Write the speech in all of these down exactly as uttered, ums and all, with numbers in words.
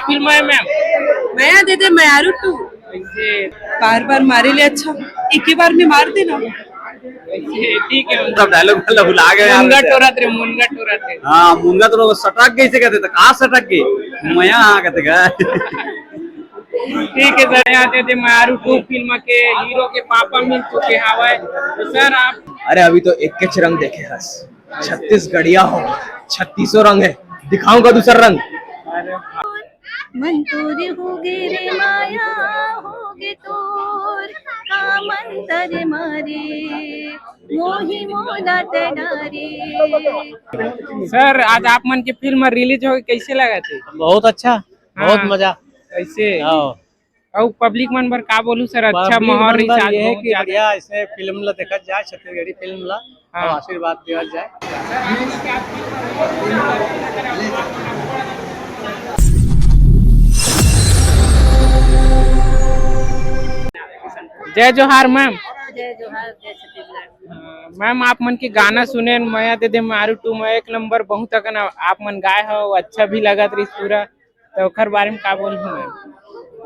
Film है ma'am? मया दे दे मयारू टू। ऐसे बार बार मारे ले अच्छा, एक ही बार में मार देना। ऐसे ठीक है। सब डायलॉग मतलब भुला गए यार। मुनगा टोरत रे, मुनगा टोरत रे। हाँ, मुनगा तो सटक गई से कहते थे, कहाँ सटक गई? मया हाँ कहते का। ठीक है सर, मया दे दे मयारू टू फिल्म के हीरो के पापा मिल चुके हवय। तो सर आप अरे अभी तो एक के रंग देखे हस, छत्तीसगढ़िया हो, छत्तीसों रंग है, दिखाऊंगा दूसरा रंग। मन तोर होगे रे माया, होगे तोर का मंतर मारे, मोही मोला ते डारे। सर, आज आप मन के फिल्म रिलीज हो गई, कैसे लगा थे? बहुत अच्छा, बहुत हाँ। मजा। कैसे? हाँ। अउ पब्लिक मन बर का बोलू सर, अच्छा पब्लिक माहौल मन रही बर आज ये है बहुत कि ज्यादा। बढ़िया ऐसे फिल्म ला देखा जाए, छत्तीसगढ़ी फिल्म ला, हाँ। और आशीर्वाद दिया जाए। जय जोहार मैम। जय जोहार, जय छत्तीसगढ़। अ, मैम, आप मन के गाना सुने, मया दे दे मारू टू में एक नंबर बहुत अकन आप मन गाए हो, अच्छा भी लगत रही पूरा, तो ओकर बारे में का बोलहु मैम?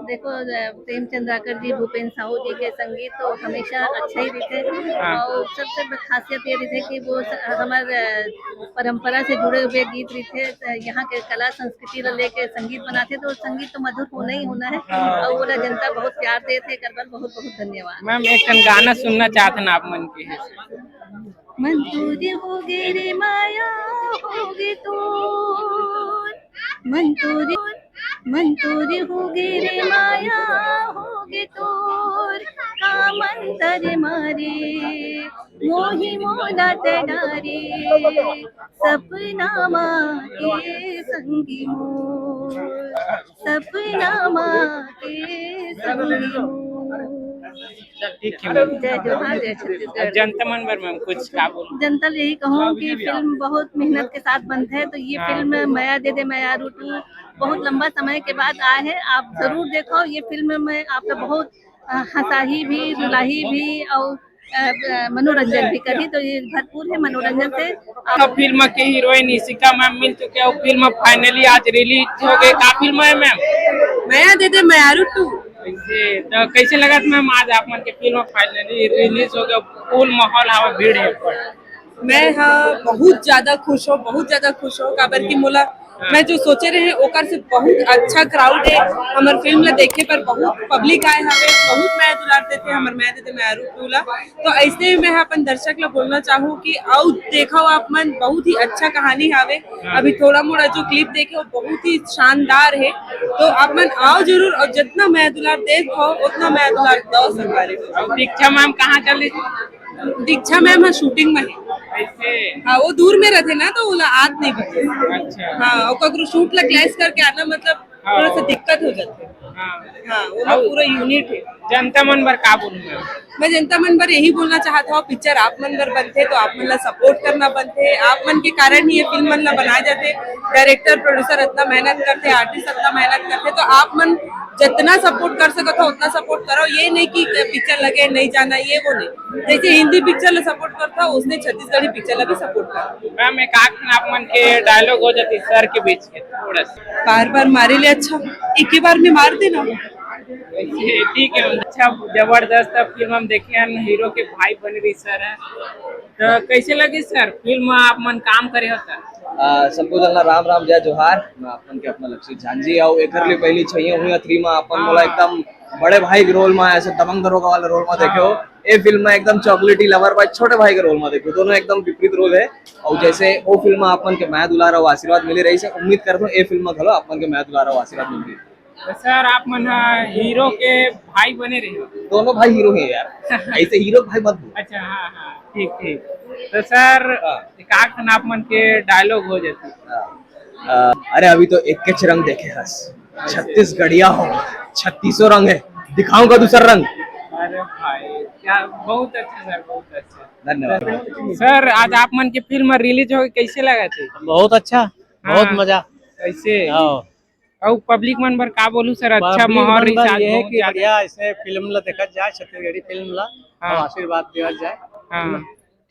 देखो, अ, प्रेम चंद्राकर जी, भूपेन साहू जी के संगीत तो हमेशा अच्छा ही रहिथे। हाँ। और सबसे ब-, खासियत ये रहिथे कि वो स-, हमार, अ, परंपरा से जुड़े हुए गीत रहिथे। त यहाँ के कला संस्कृति ला लेके संगीत बनाथे, तो संगीत तो मधुर होना ही होना है। और ओला जनता बहुत प्यार देथे, एकर बर बहुत बहुत धन्यवाद। मैम, एक ठन गाना सुनना चाहथन आप मन के। मन तोर होगे रे माया, होगे तोर। मन तोर, मन तोर होगे रे माया, होगे तोर का मंतर मारे, मोही मोला ते डारे, सपना मा के संगी मोर, सपना मा के संगी मोर। ठीक है मैम। जय जोहार, जय छत्तीसगढ़। जनता मन बर मैम कुछ का बोलूं? जनता ले यही कहूँ कि फिल्म बहुत मेहनत के साथ बनथे, तो ये हाँ। फिल्म मया दे दे मयारू टू बहुत लंबा समय के बाद आए है। आप जरूर देखो, ये फिल्म में आप लोग बहुत, अ, हंसाही भी, रुलाही भी और, अ, अ, मनोरंजन भी करी, तो ये भरपूर है मनोरंजन से। आप तो फिल्म के हीरोइन इशिका मैम मिल चुके हैं, फिल्म फाइनली आज रिलीज हो गई। का फिल्म है मैम? मया दे दे मयारू टू। कैसे, तो कैसे लगत मैम आज आप मन के फिल्म फाइनली रिलीज हो गया, फुल माहौल हवा, भीड़ है ऊपर? मैं, हाँ, बहुत ज्यादा खुश हूँ, बहुत ज्यादा खुश हूँ, काबर कि मोला, हाँ। मैं जो सोचे रहे ओकर से बहुत अच्छा क्राउड है। हमर फिल्म ला देखे पर बहुत पब्लिक आए हवे, बहुत मया दुलार देथे हमर मया दे दे मयारू टू ला। तो ऐसे ही मैं अपन दर्शक ला बोलना चाहूँ कि आओ देखो आप मन, बहुत ही अच्छा कहानी हवे। अभी थोड़ा मोड़ा जो क्लिप देखे वो बहुत ही शानदार है, तो आप मन आओ जरूर और जितना मया दुलार दे पाओ उतना मया दुलार दो सरकारी। और दीक्षा मैम कहाँ चल रही? दीक्षा मैम हाँ शूटिंग में है। ऐसे? हाँ, वो दूर में रहते ना तो वो ला आत नहीं बचे। अच्छा। हाँ, और ककरो शूट ला क्लैश करके आना मतलब हाँ। थोड़ा सा दिक्कत हो जाते। हाँ। हाँ, वो लोग पूरा यूनिट है। जनता मन बर का बोलूं मैं? मैं जनता मन बर यही बोलना चाहत हूँ, पिक्चर आप मन बर बनथे तो आप मन ला सपोर्ट करना बनथे। आप मन के कारण ही ये फिल्म मन ला बनाए जाथे। डायरेक्टर प्रोड्यूसर इतना मेहनत करथे, आर्टिस्ट इतना मेहनत करथे, तो आप मन जितना सपोर्ट कर सकत हो उतना सपोर्ट करो। ये नहीं कि पिक्चर लगे नहीं जाना, ये वो नहीं। जैसे हिंदी पिक्चर ला सपोर्ट करता हो उसने छत्तीसगढ़ी पिक्चर ला भी सपोर्ट करो। मैम, एक आध आप मन के डायलॉग हो जाती सर के बीच के थोड़ा सा। बार बार मारे ले अच्छा, एक ही बार में मार देना। ठीक है, अच्छा जबरदस्त फिल्म हम देखे हैं, हीरो के भाई बने रही सर है। तो कैसे लगे सर फिल्म आप मन काम करे हो सर? आ, सबको जानना राम राम जय जोहार। मैं आप मन के अपना लक्षित झांझी आऊ। एकर ले पहली छैया हुई थ्री में अपन मोला हाँ। एकदम बड़े भाई के रोल में, ऐसे दबंग दरोगा वाला रोल में देखे हो। हाँ। ए फिल्म में एकदम चॉकलेटी लवर बॉय छोटे भाई के रोल में देखे हो, दोनों एकदम विपरीत रोल है। और जैसे ओ फिल्म में आप मन के मया दुलार और आशीर्वाद मिले रही से, उम्मीद करता हूँ ए फिल्म में घलो आप मन के मया दुलार और आशीर्वाद मिले। तो सर, आप मन ह हीरो के भाई बने रहे हो। दोनों भाई हीरो हैं यार। ऐसे हीरो भाई मत बोल। अच्छा, हाँ, हाँ, ठीक, ठीक। तो सर, हाँ। एक आध ठन आप मन के डायलॉग हो जाती। हाँ। अ, अरे अभी तो एक के रंग देखे हस, छत्तीसगढ़िया हो, छत्तीसों रंग है, दिखाऊंगा दूसरा रंग। अरे भाई, क्या, बहुत अच्छा सर, बहुत अच्छा। धन्यवाद। सर, आज आप मन के फिल्म रिलीज हो गई, कैसे लगा थे? बहुत अच्छा, बहुत हाँ। मजा। कैसे? हाँ। अउ पब्लिक मन बर का बोलू सर, अच्छा पब्लिक माहौल मन रही बर आज ये है बहुत कि ज्यादा। बढ़िया ऐसे फिल्म ला देखा जाए, छत्तीसगढ़ी फिल्म ला, हाँ। और आशीर्वाद दिया जाए। हाँ,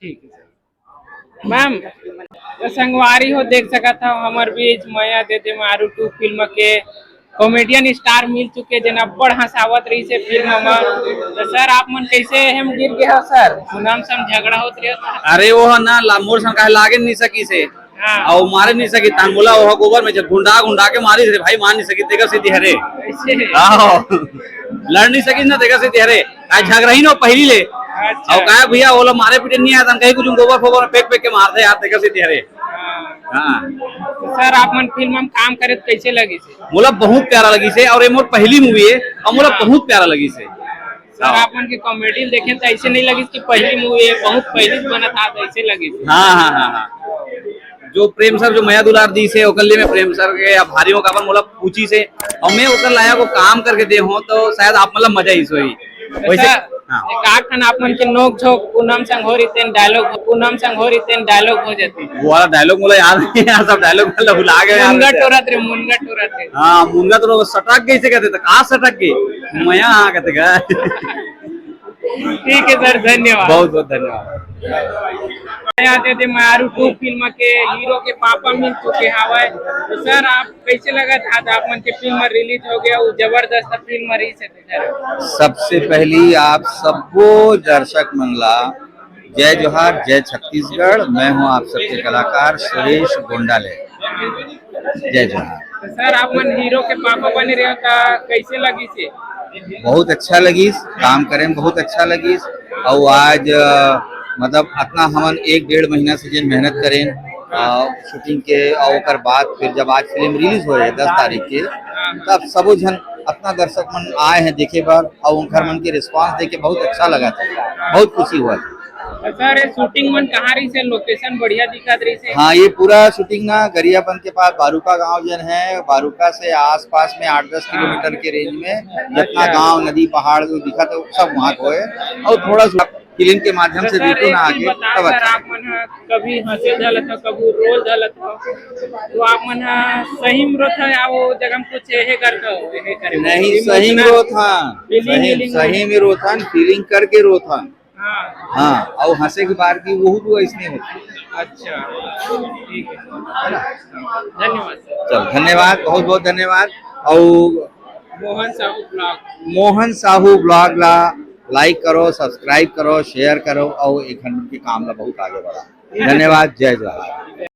ठीक है सर। मैम, तो संगवारी हो देख सकत हो हमर बीच मया दे दे मारू टू फिल्म के कॉमेडियन स्टार मिल चुके, जेन अब्बड़ हंसावत रहिसे फिल्म म। तो सर, आप मन कैसे हम गिर गए हो सर? पूनम संग झगड़ा होत रहे हो? अरे वो ह ना ला, मोर संग काहे लागे नहीं सकिस हे। हाँ। अउ मारे नहीं सकिस, तहान मोला वो गोबर में जब गुंडा गुंडा के मारिस रे भाई, मार नहीं सकिस, तेकर सेती हरे। ऐसे? हाँ। लड़ नहीं सकिस ना, तेकर सेती हरे। आज झगड़ा ही ना पहली ले। अच्छा। अउ काहे भैया, वो लोग मारे पीटे नहीं आए, तहान कहीं कुछ गोबर फोबर में फेंक फेंक के मारथे यार, तेकर सेती हरे। हाँ। हाँ। तो सर, आप मन फिल्म में काम करे तो कैसे लगिस? मोला बहुत प्यारा लगिस हे, अउ ये मोर पहली मूवी हे, अउ मोला हाँ। बहुत प्यारा लगिस हे। सर, हाँ। आप मन के कॉमेडी देखे तो ऐसे नहीं लगिस कि पहली मूवी हे, बहुत पहली से बनत हाथ ऐसे लगिस। हाँ, हाँ, हाँ, हाँ। जो प्रेम सर, जो मया दुलार दिस हे, ओकर लिए मैं प्रेम सर के आभारी हूँ, काबर मोला पूछिस हे, अउ मैं ओकर लायक वो काम करके दे हूँ, तो शायद आप मतलब मजा ही सोई। वैसे, सर, हाँ। एक आठ ठन आप मन के नोक झोंक पूनम संग हो रहितेन डायलॉग, पूनम संग हो रहितेन डायलॉग हो जाते। वो वाला डायलॉग मोला याद नहीं यार, सब डायलॉग मतलब भुला गए यार। मुनगा टोरत रे, मुनगा टोरत रे। हाँ, मुनगा टोरत, सटक गए इसे कहते थे, कहाँ सटक गए? मया हाँ कहते का। ठीक है सर, धन्यवाद। बहुत बहुत धन्यवाद। यहाँ दे दे मारू टू फिल्म के हीरो के पापा मिल चुके हवय। तो सर, आप कैसे लगत हे आज आप मन के फिल्म रिलीज हो गया, वो जबरदस्त फिल्म रही से? सबसे पहली आप सबको दर्शक मन ला जय जोहार, जय छत्तीसगढ़। मैं हूं आप सबके कलाकार सुरेश गोंडाले। जय जोहार। तो सर, आप मन हीरो के पापा बने रहे हो, तो कैसे लगिस हे? बहुत अच्छा लगिस, काम करे में बहुत अच्छा लगिस। अउ आज, अ, मतलब अतना हमन एक डेढ़ महीना से जेन मेहनत करेन, अ, शूटिंग के, अउ ओकर बाद फिर जब आज फिल्म रिलीज हो रही है दस तारीख के, तब सबो झन अतना दर्शक मन आए हैं देखे बर, अउ उनकर मन के रिस्पांस देख के बहुत अच्छा लगा था, बहुत खुशी हुआ। तो सर, ये शूटिंग मन कहाँ रही से? लोकेशन बढ़िया दिखत रही से? हाँ, ये पूरा शूटिंग ना गरियाबंद के पास बारूका गांव जन है, बारूका से आसपास में आठ दस किलोमीटर के रेंज में जितना अच्छा। गांव, नदी, पहाड़ जो दिखा था, सब वहाँ को है। और थोड़ा सा फिल्म के माध्यम तो से सर, देखो ना एक चीज आगे, बता तब सर, अच्छा। आप मन ह कभी हंसे घलत हो, कभी रोल घलत हो, तो आप मन ह सही में रोत हो या वो जगह में कुछ हे करत हो, हे करे हो? नहीं, emotional सही में रोत हन, feeling, सही, feeling सही में रोत हन, फीलिंग करके रोत हन। हाँ। हाँ, और हंसे के बाद की वो तो ऐसने होती। अच्छा, ठीक है। धन्यवाद सर। चल, धन्यवाद, बहुत बहुत धन्यवाद। और मोहन साहू ब्लॉग। मोहन साहू ब्लॉग ला लाइक करो, सब्सक्राइब करो, शेयर करो और एक घंटे के काम ला बहुत आगे बढ़ाओ। धन्यवाद, जय जोहार।